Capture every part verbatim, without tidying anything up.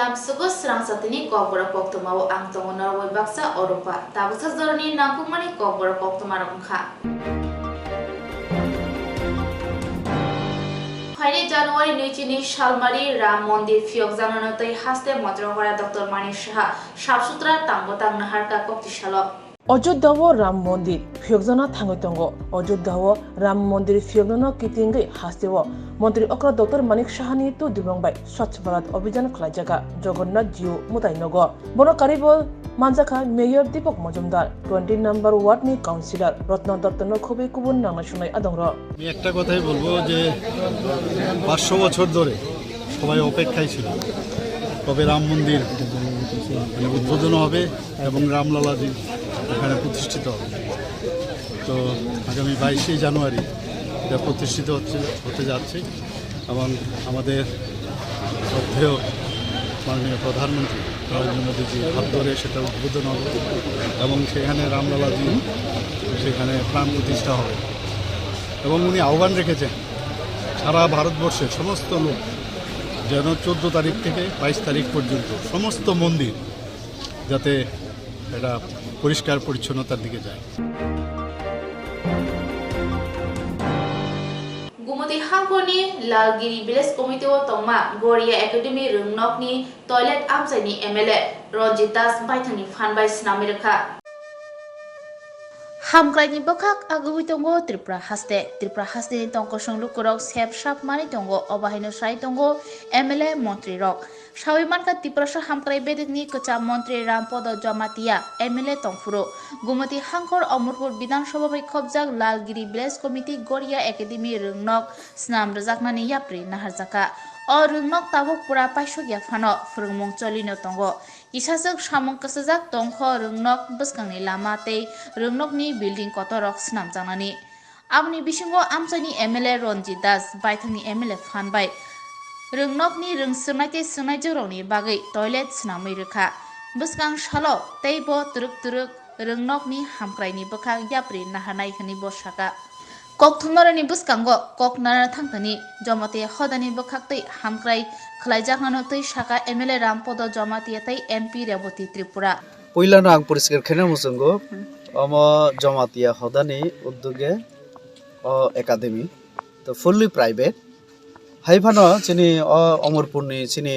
Tamsugo srang satini kokborok koktwmao ang tongo norok bai baksa Oropa. Tabuksa jorani nangkukmani kokborok koktwmarok wngkha. Phaini January nui chini salmari Ram Mondir phiyokjaknano tei haste Montri Okra Doctor Manik Saha sap sutra tangbo tang naharkha kokti salo. Ajodhya o Ram Mondir phiyokjakna thangwi tongo. Ajodhya o Ram Mondir phiyoknano kitingwi hasteo Montri Okra Doctor Manik Sahani tu dibong bai Swachh Bharat Abhijan khlaijakha Jagannath Jiu mwtai nogo. Bono karibo manjakha Mayor Deepak Majumdar, twenty number ward ni councillor Ratna Datta no khobwi kubun nangnai sunai adongrok. আমি একটা কথাই বলবো যে পাঁচশো বছর ধরে সবাই অপেক্ষায় ছিল, কবে রাম মন্দির মানে উদ্বোধন হবে এবং রামলালাজি এখানে প্রতিষ্ঠিত হবে। তো আগামী বাইশে জানুয়ারি এটা প্রতিষ্ঠিত হচ্ছে, হতে যাচ্ছে এবং আমাদের শ্রদ্ধেয় মাননীয় প্রধানমন্ত্রী নরেন্দ্র মোদীজির হাত ধরে সেটা উদ্বোধন হবে এবং সেখানে রামলালাজি সেখানে প্রাণ প্রতিষ্ঠা হবে। এবং উনি আহ্বান রেখেছেন সারা ভারতবর্ষের সমস্ত লোক যেন চোদ্দ তারিখ থেকে বাইশ তারিখ পর্যন্ত সমস্ত মন্দির যাতে এটা পরিষ্কার পরিচ্ছন্নতার দিকে যায়। Gumoti Hangkhorni Lalgiri Village Committee o tongma Goria Academy rwngnokni toilet amchaini M L A Ranjit Das baithangni phan bai swnamwi rwkha. Hamkraini bwkhak agwi tongo Tripura haste. Tripura hasteni tongkosong lukurok sep sap manwi tongo, obo haino sai tongo M L A montrirok. Sawi mankha Tiprasa hamkrai bedekni kwcham montri Rampodo Jamatia M L A tongphuru. Gumoti Hangkhor Omorpur Bidhan Sabha bai khopjak Lalgiri Village Committee Goria Academy rwngnok swnam rwjaknani yapri naharjakha. O rwngnok tabuk pura paisukya phano phwrwngmung cholino tongo. Kisaswk samung kwchajak tongkho rwngnok bwskangni lama tei rwngnokni building kotorrok swnamjaknani. Aboni bisingo amchaini M L A Ranjit Das baithangni M L A phan bai rwngnokni rwngswngnai tei swngnaijwkrokni bagwi toilet swnamwi rwkha. Bwskang salo teibo twrwk twrwk rwngnokni hamkraini bwkhak yapri naharnai hwnwi bo sakha. Kokthumnairokni bwskango kok narwna thangthani Jamatia hodani bwkhaktwi hamkrai khlaijaknano twi sakha M L A Rampodo Jamatia tei M P Reboti Tripura. Puilano ang poriskar khaina muchungo, omo Jamatia hodani uddoge o academy to fully private. Hai phano chini o Omorpurni chini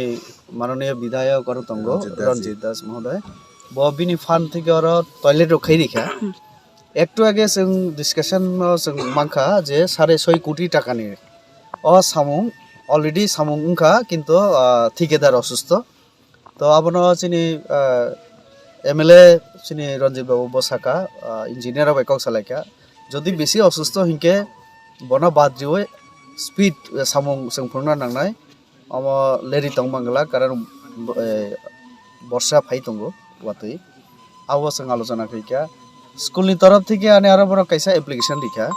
manoniya bidhayok aro tongo Ranjit Das ji. Ranjit Das mohoday. Bo bini phan theke oro toilet rok khai rikha. Ektu age chwng discussion no chwng mankha je sare soi koti taka ni o samung already samung wngkha, kintu, ah, thikadar osustho. To abono chini, ah, M L A chini Ranjit Babu bo sakha, ah, engineer rok bai kok salaikha. Jodi bisi osustho hinkhe bono bad riwi speed, eh, samung chwng phunukna nangnai. Omo leri tong mangla, karon, eh, borsa phai tongo watwi. Abo chwng alochona khaikha. School ni torof theke ani aro borok kaisa application rikha.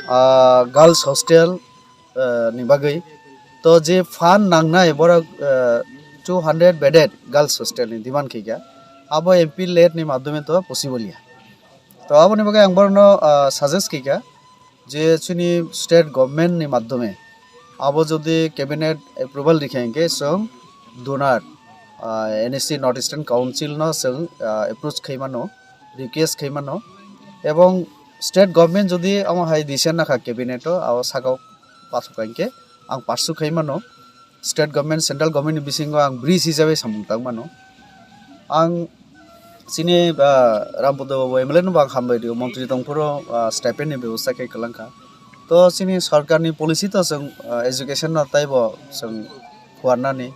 Ah, girls hostel, eh, ni bagwi. To je fund nangnai borok, eh, two hundred bedded girls hostel ni demand khaikha. Abo M P late ni madhyome to possible ya. To aboni bagwi ang borokno, ah, suggest khaikha je chini state government ni madhyome abo jodi cabinet approval rikha hinkhe chwng donor, ah, N S C North Eastern Council no chwng, ah, approach khai mano, request khai mano, ebong state government jodi amo hai decision nakha cabinet o, abo sakao pathok hinkhe ang pursue khai mano. State government, central government ni bisingo ang bridge hisabe samung tang mano. Ang chini, ah, Rampodo Babu M L A no bo ang hambai rio, montri tongphuru, ah, stipend ni bebosta khe kwlangkha. To chini sarkar ni policy to chwng, ah, education no taibo chwng phuarnani,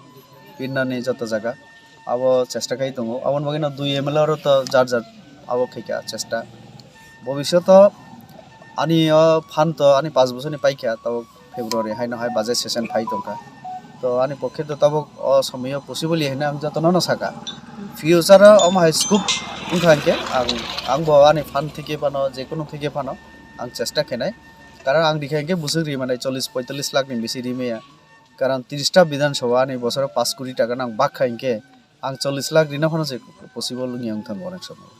pinnani joto jaga abo chesta khai tongo. Aboni bagwi no dui M L A oro to jar jar abo khaikha chesta. Bobisyoto ani o fund to ani panch bochorni paikha, tabuk February haino hai budget session phai tongkha. To ani pokhe to tabuk o somoyo possible ya hino ang jotono no saka. Future o omo hai scope wngkha hinkhe ang, ang bo ani fund theke phano, jekunu theke phano ang chesta khenai. Karon ang rikha hinkhe bwswk ri manai chollish poitallish lakh ni bisi ri maya. Karon tris ta Bidhan Sabha ani bosoro panch koti taka nang bakha hinkhe ang chollish lakh rina phano se possible wngya wngthang onek somoy.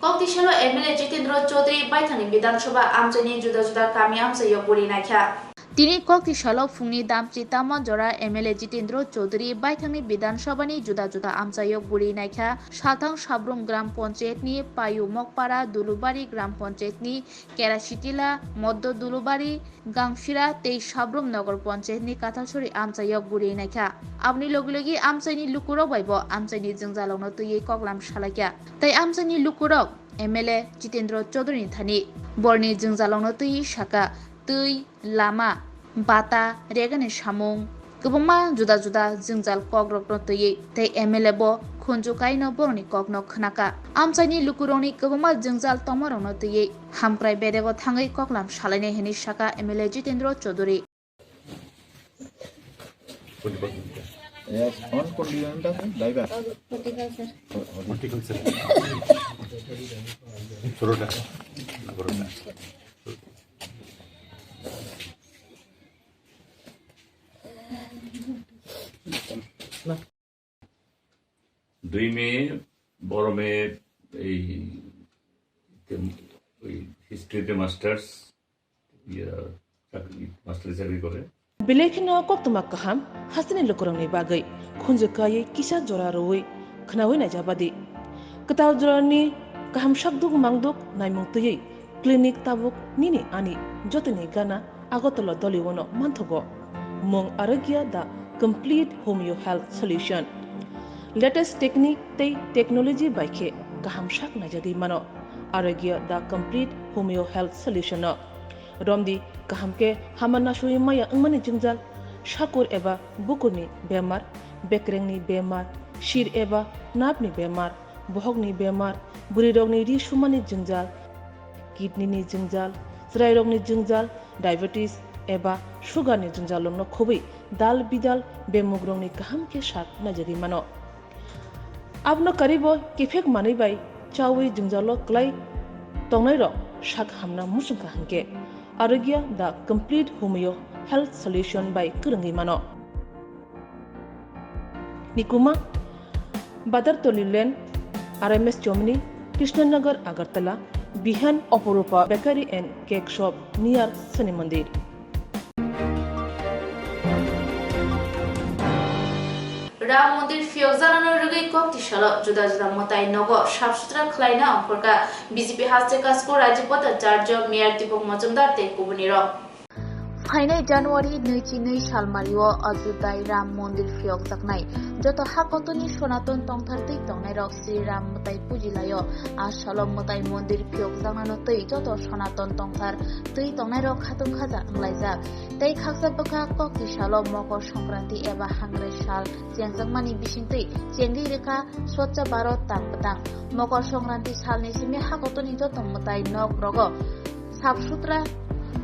Koktisalo M L A Jitendra Chaudhary baithangni Bidhan Sabha amchaini juda juda kami amchaio puri naikha. Tini kokti salo phungni damchi tamo jora M L A Jitendra Chaudhary baithangni Bidhan Sabhani juda juda amchaio guri naikha, salthang Sabrum Gram Panchayatni Payu Mokpara, Dulubari Gram Panchayatni Kerasitila, Moddo Dulubari, Gangsira tei Sabrum Nagar Panchayatni Katalsori amchaio guri naikha. Aboni logi logi amchaini lukurok bai bo amchaini jwngjalokno twiwi koklam salaikha. Tei amchaini lukurok M L A Jitendra Chaudhary ni thani borni jwngjalokno twiwi sakha, twi, lama, bata, regani samung, kwbangma juda juda jwngjal kokrokno twiwi tei M L A bo khunju kaino borokni kokno khwnakha. Amchaini lukurokni kwbangma jwngjal tongmarokno twiwi hamkrai bedego thangwi koklam salainai hwnwi sakha M L A Jitendra Chaudhary. Yes, on করলি ওটা, driver। Horticulture। Horticulture। ষোলোটা। ষোলোটা। দুই মেয়ে, বড় মেয়ে এই তে-, ওই হিস্ট্রিতে মাস্টার্স, ইয়ে, চাকরি, মাস্টারি চাকরি করে। Belai kheno koktwma kaham hasteni lukurokni bagwi khunju kaiwi kisa jora rwui khwnaui naijabadi. Kwtal jorani kaham sakduk mangduk naimung twiwi clinic tabuk nini ani jotoni gana Agartala Dolio-no manthogo. Mung Arogya the complete homeo health solution. Latest technique tei technology bai khe kaham sak naijagwi mano Arogya the complete homeo health solution-no. Romdi kaham khe hama nasui maya wngmani jwngjal, sakur eba bukurni bemar, bekrengni bemar, sir eba napni bemar, bohokni bemar, bwrwirokni ri sumani jwngjal, kidney ni jwngjal, chwrairokni jwngjal, diabetes eba sugar ni jwngjalrokno khobwi dal bidal bemugrokni kaham khe sak naijagwi mano. Abono karibo kiphek manwi bai chaui jwngjalo kwlai tongnairok sak hamna muchungkha hwnkhe Arogya the complete homeo health solution bai kwrwngwi mano. Nikuma, Badartoli Lane, R M S Chomni, Krishnanagar, Agartala, Bihan, Oporupa Bakery and Cake Shop near Shani Mandir. Ram Mondir phiyokjaknano rwgwi kokti salo juda juda mwtai nogo sap sutra khlaina ongkhorkha B J P haste Kasku Rajiv Bhattacharya, Mayor Deepak Majumdar tei kubunirok. Phainai January nui chi nui salmario Ajudhai Ram Mondir phiyokjaknai. Joto ha kotoni Sonaton tongthar twi tongnairok Sri Ram mwtai pujilaio. A salo mwtai mondir phiyokjaknano twi joto Sonaton tongthar twi tongnairok khatung khaja wnglaijak. Tei khaksa bwkha kokti salo Mokor Songkranti eba Hangrai sal chengjakmani bisingtwi chengwi rwkha Swachh Bharat tang bwtang. Mokor Songkranti salni simi ha kotoni joto mwtai nok rogo sap sutra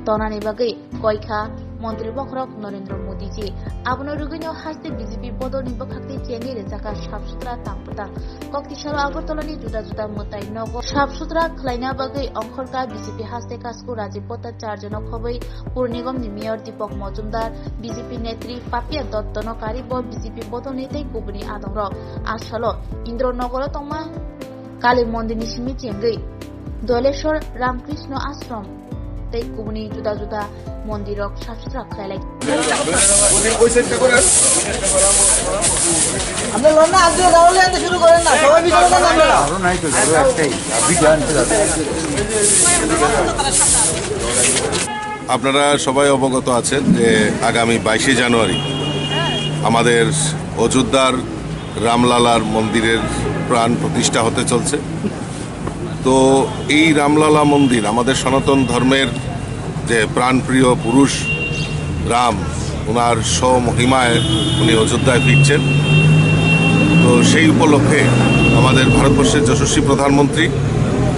tonani bagwi koikha Montri bokhorok Narendra Modi ji. Abono rwgwino haste B J P bodolni bwkhaktwi chengwi rwjakha sap sutra tang bwtang. Kokti salo Agartalani juda juda mwtai nogo sap sutra khlaina bagwi ongkhorkha B J P haste Kasku Rajiv Bhattacharya no khobwi Pur Nigam ni Mayor Deepak Majumdar, B J P netri Papia Dotto no karibo B J P bodolni tei kubuni adongrok. A salo Indra Nogoro tongma Kali Mondir ni simi chengwi Doleshwar Ramkrishna Ashram tei kubuni juda juda mondirok sap sutra khlailai. আপনারা সবাই অবগত আছেন যে আগামী বাইশে জানুয়ারি আমাদের অযোধ্যার রামলালার মন্দিরের প্রাণ প্রতিষ্ঠা হতে চলছে। তো এই রামলালা মন্দির আমাদের সনাতন ধর্মের যে প্রাণপ্রিয় পুরুষ রাম, ওনার স্বমহিমায় উনি অযোধ্যায় ফিরছেন। তো সেই উপলক্ষে আমাদের ভারতবর্ষের যশস্বী প্রধানমন্ত্রী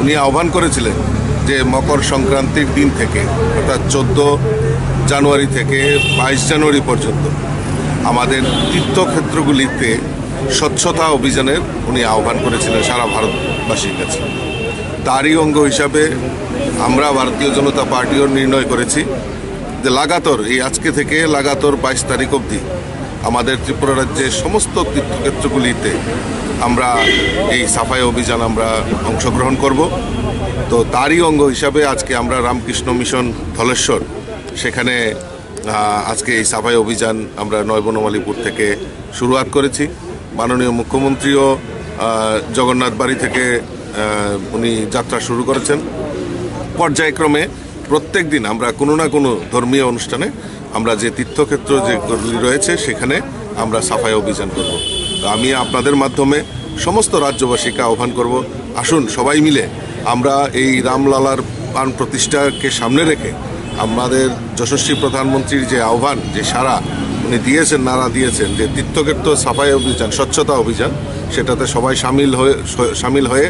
উনি আহ্বান করেছিলেন যে মকর সংক্রান্তির দিন থেকে, অর্থাৎ চোদ্দ জানুয়ারি থেকে বাইশ জানুয়ারি পর্যন্ত আমাদের তীর্থক্ষেত্রগুলিতে স্বচ্ছতা অভিযানের উনি আহ্বান করেছিলেন সারা ভারতবাসীর কাছে। তারই অঙ্গ হিসাবে আমরা ভারতীয় জনতা পার্টিও নির্ণয় করেছি যে লাগাতার এই আজকে থেকে লাগাতার বাইশ তারিখ অবধি আমাদের ত্রিপুরা রাজ্যের সমস্ত তীর্থক্ষেত্রগুলিতে আমরা এই সাফাই অভিযান আমরা অংশগ্রহণ করব। তো তারই অঙ্গ হিসাবে আজকে আমরা রামকৃষ্ণ মিশন ধলেশ্বর সেখানে আহ, আজকে এই সাফাই অভিযান আমরা নয় বনমালীপুর থেকে শুরুয়াত করেছি। মাননীয় মুখ্যমন্ত্রীও, আহ, জগন্নাথ বাড়ি থেকে, আহ, উনি যাত্রা শুরু করেছেন। পর্যায়ক্রমে প্রত্যেক দিন আমরা কোনো না কোনো ধর্মীয় অনুষ্ঠানে আমরা যে তীর্থক্ষেত্র যেগুলি রয়েছে সেখানে আমরা সাফাই অভিযান করব। তো আমি আপনাদের মাধ্যমে সমস্ত রাজ্যবাসীকে আহ্বান করব, আসুন সবাই মিলে আমরা এই রামলালার প্রাণ প্রতিষ্ঠাকে সামনে রেখে আমাদের যশস্বী প্রধানমন্ত্রীর যে আহ্বান, যে সাড়া উনি দিয়েছেন, নারা দিয়েছেন যে তীর্থক্ষেত্র সাফাই অভিযান, স্বচ্ছতা অভিযান, সেটাতে সবাই সামিল হয়ে, সামিল হয়ে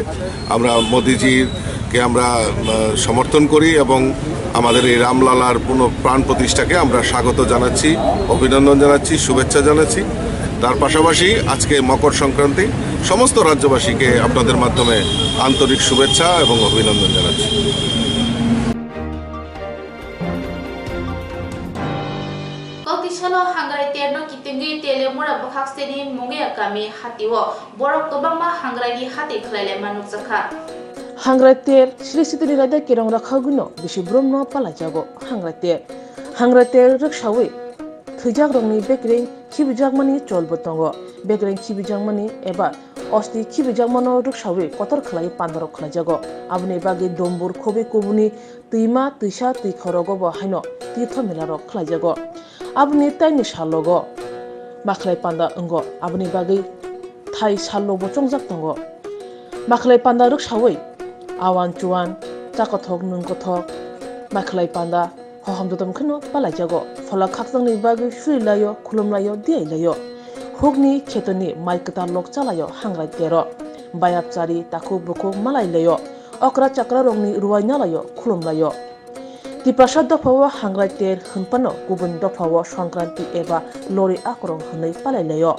আমরা মোদিজির কে আমরা, আহ, সমর্থন করি এবং আমাদের এই রামলালার পুনঃ প্রাণ প্রতিষ্ঠাকে আমরা স্বাগত জানাচ্ছি, অভিনন্দন জানাচ্ছি, শুভেচ্ছা জানাচ্ছি। তার পাশাপাশি আজকে মকর সংক্রান্তি, সমস্ত রাজ্যবাসীকে আপনাদের মাধ্যমে আন্তরিক শুভেচ্ছা এবং অভিনন্দন জানাচ্ছি। Kokisalo hangrai terno kitingwi Telemura bwkhak seni Mungia kami hatio borok kwbangma hangraini hati khlai laima nukjakha. Hangrai ter sri sitini raida kerong rakhagwino bisi bromno palaijago hangrai ter. Hangrai ter rwksawi thwijakrokni bekreng khibijakmani cholbo tongo. Bekreng khibijakmani eba osti khibijakmano rwksawi kotor khlai pandarok khlaijago. Aboni bagwi dombur khobwi kubuni twima, twisa, twi khorogo bo haino tirtho melarok khlaijago. Aboni taini salogo Makhlai panda wngo, aboni bagwi thai salo bo chongjak tongo. Makhlai panda rwksawi awan chuan, cha kothok, nwng kothok, Makhlai panda hohom dodom kheno palaijago. Phola khakchangni bagwi surilaio, khulumlaio, diailaio. Hukni khetoni mai kwtal lok chalaio hangrai tero. Bayap chari, takhuk bukhuk malailaio. Okra chakrarokni ruwai nalaio, khulumlaio. Tiprasa dophao hangrai ter hwnphano kubun dophao Songkranti eba Lori akorong hwnwi palailaio.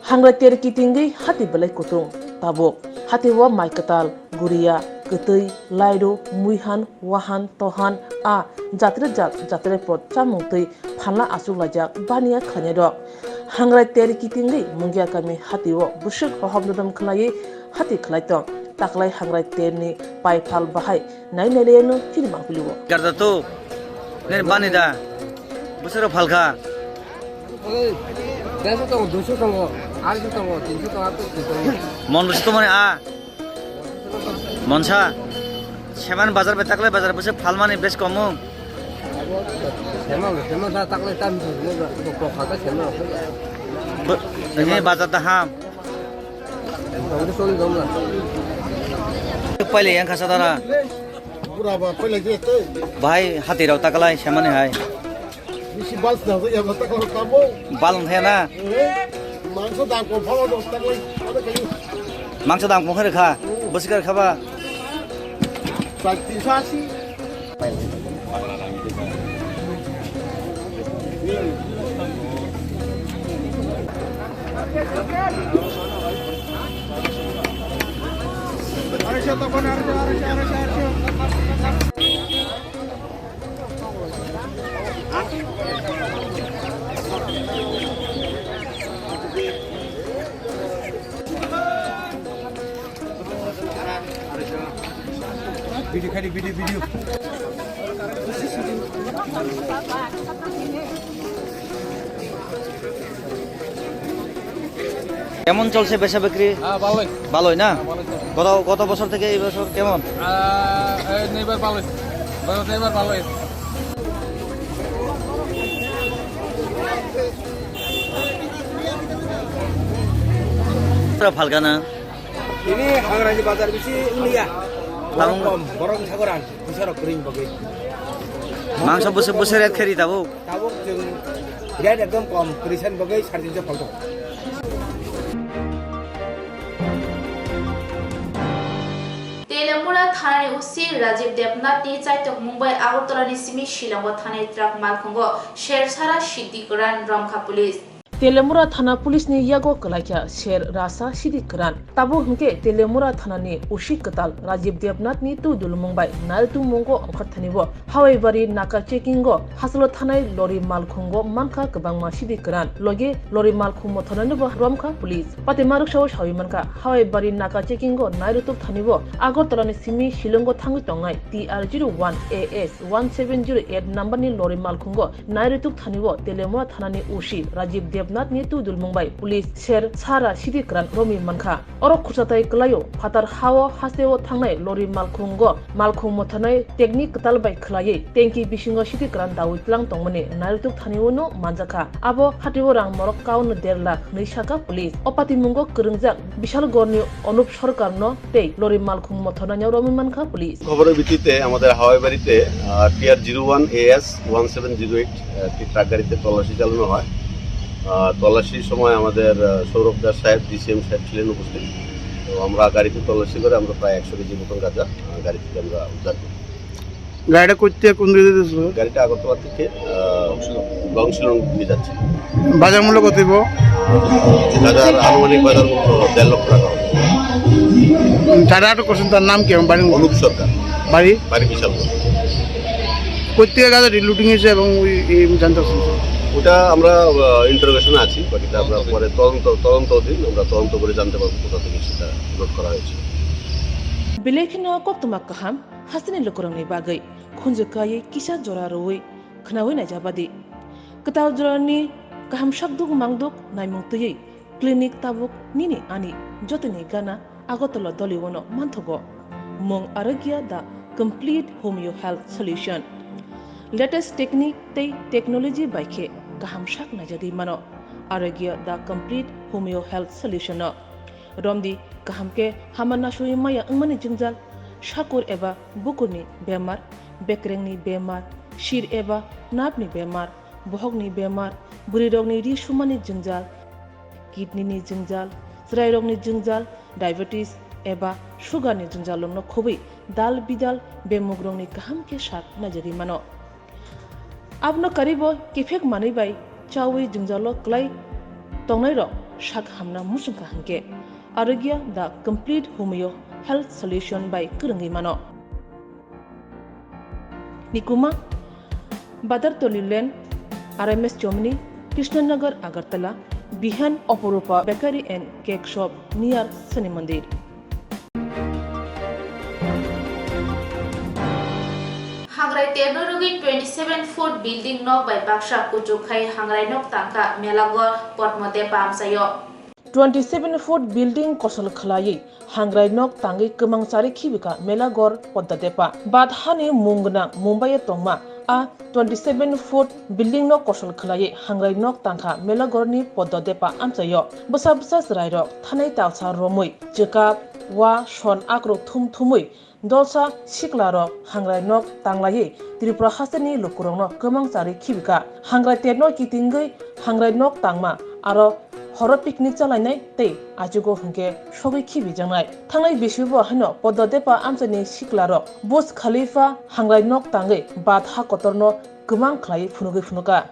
Hangrai ter kitingwi hati belai kutung tabuk. Hatio mai kwtal, guriya, kwtwi, lairu, muihan, wahan, tohan, a jatre jat jatre pot chamung twi phalna achuklaijak baniya khlainairok. Hangrai ter kitingwi Mungia kami hatio bwswk hohom dodom khlaiwi hati khlai tong. Taklai hangrai terni pai phal bahai nai nai laiano chini mangpili o. Garda to, nini bani da, bwswk rok phalkha. Oi, dersho tongo, duisho tongo, arsho tongo, tinsho tongo, arsho tongo. Mon bwswk tongmani a? Monsa, seman bazar bai taklai bazar bwswk phalmani bes komo. Seman, seman sa taklai tam, seman sa, bo, bo, kha ta seman sa. Bo, ini bazar da ham. Ang to soli dong na. Paile yang khasa dara. Pura ba, paile je te. Bahai hati rok taklai semani hai. Bisi bal swnam jak ya, tak kok tamo. Bal wng thaya na? Eh, mangso dam kok phano dong, tak kok, ano kali. Mangso dam kok kha? Bwswk kha ba? Sat tinsho asi. Video khadi, video, video. কেমন চলছে বেচা বিক্রি? হ্যাঁ, ভালোই। ভালোই না? হ্যাঁ, ভালোই চলছে। গত, গত বছর থেকে এই বছর কেমন? আহ, এই, এবার ভালোই। গত এবার ভালোই। Pura phalkha na? Ini hangrani bazar bisi wngya. Tabuk borok kom, borok sagoran, bisa rok kring bagwi. Mangso bwswk bwswk rate khe ri tabuk? Tabuk chwng rate ekdom kom, kwrwi san bagwi sare tinsho phalto. Telemura thanani O C Rajiv Debnath ni chaitokmung bai Agartala ni simi Shillong o thanai truck malkhungo Sersara Siddhi Karan romkha police. Telemura thana police ni yago kwlaikha ser rasa sidi kwran. Tabuk hwnkhe Telemura thana ni O C kwtal Rajiv Debnath ni twi dulmung bai nairutukmungo ongkharthanibo Hawaibari naka checking o hachalo thanai lori malkhungo mankha kwbangma sidi kwran. Logi lori malkhung mothornani bo romkha police. Patima rwksao sawi mankha, Hawaibari naka checking o nairutuk thanibo Agartala ni simi Shillong o thangwi tongnai T R zero one A S one seven zero eight number ni lori malkhungo nairutuk thanibo Telemura thana ni O C Rajiv Debnath ni twi dulmung bai police ser sara sidi kwran romwi mankha. Oro khursatai kwlaio phatar hao hasteo thangnai lori malkhungo malkhung mothanai technique kwtal bai khwlaiwi tanki bisingo sidi kwran dawi tlang tongmani nairutuk thaniwino manjakha. Abo hatio rang morok kaono der lakh hwnwi sakha police. O patimungo kwrwngjak Bishalgarhni Anup Sarkarno tei lori malkhung mothornaino romwi mankha police. খবরের ভিত্তিতে আমাদের হাওয়াইবাড়িতে, আহ, TR zero one AS one seven zero eight, আহ, একটি truck গাড়িতে তল্লাশি চালানো হয়। আহ, তল্লাশির সময় আমাদের, আহ, সৌরভ দাস সাহেব, ডিসিএম সাহেব ছিলেন উপস্থিত। তো আমরা গাড়িতে তল্লাশি করে আমরা প্রায় একশো কেজি মতন গাঁজা, আহ, গাড়ি থেকে আমরা উদ্ধার করি। গাড়িটা করতে কোন দিকে যেতেছিল? গাড়িটা আগরতলা থেকে, আহ, গংশিলং দিকে যাচ্ছে। বাজার মূল্য কত হইব? গাঁজার আনুমানিক বাজার মূল্য দেড় লক্ষ টাকা হবে। উম, যারা আটক করছেন তার নাম কি এবং বাড়ি? অনুপ সরকার। বাড়ি? বাড়ি বিশালগড়। কোথেকে গাঁজা রিলুটিং হয়েছে এবং ওই, এই জানতে পারছেন? ওটা আমরা, আহ, ইন্টারোগেশনে আছি, বাকিটা আমরা পরে তদন্ত, তদন্ত অধীন, আমরা তদন্ত করে জানতে পারবো কোথা থেকে সেটা লোড করা হয়েছে। Belai kheno koktwma kaham hasteni lukurokni bagwi khunju kaiwi kisa jora rwui khwnaui naijabadi. Kwtal jorani kaham sakduk mangduk naimung twiwi clinic tabuk nini ani jotoni gana Agartala Doliwono manthogo. Mung Arogya the complete homeo health solution. Latest technique tei technology bai khe kaham sak naijagwi mano Arogya the complete homeo health solution no. Romdi kaham khe hama nasui maya wngmani jwngjal, sakur eba bukurni bemar, bekrengni bemar, sir eba napni bemar, bohokni bemar, bwrwirokni ri sumani jwngjal, kidney ni jwngjal, chwrairokni jwngjal, diabetes eba sugar ni jwngjalrokno khobwi dal bidal bemugrokni kaham khe sak naijagwi mano. Abono karibo kiphek manwi bai chawi jwngjalo kwlai tongnairok sak hamna muchungkha hwnkhe Arogya the complete homeo health solution bai kwrwngwi mano. Nikuma, Badartoli Lane, R M S Chomni, Krishnanagar, Agartala, Bihan Oporupa Bakery and Cake Shop near Shani Mandir. Hangrai terno rwgwi twenty seven foot building nok bai baksa kuchuk khai hangrai nok tangkha Melagor Potmo Depa amchaio. Twenty seven foot building kosol khwlaiwi hangrai nok tangwi kwmang chari khibika Melagor Podda Depa. Bat hani mung gwnang Mumbai-o tongma a twenty seven foot building no kosol khwlaiwi hangrai nok tangkha Melagorni Podda Depa amchaio. Bwsa bwsa chwrairok thanai talsa romwi chwkap, wa, son akrok thum thumwi dolsa siklarok hangrai nok tanglaiwi Tripura hasteni lukurokno kwmang chari khibika. Hangrai terno kitingwi hangrai nok tangma aro horo picnic chalainai tei achugo hwnkhe sogwi khibijaknai. Thangnai bisibo haino Podda Depa amchaini siklarok Burj Khalifa hangrai nok tangwi bat ha kotorno kwmang khlaiwi phunugwi phunuka.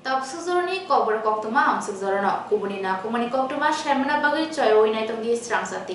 Tabuk sukjoroni kokborok koktwma amsukjorano kubuni nakumani koktwma saimana bagwi choiwi naitongdi srang sati.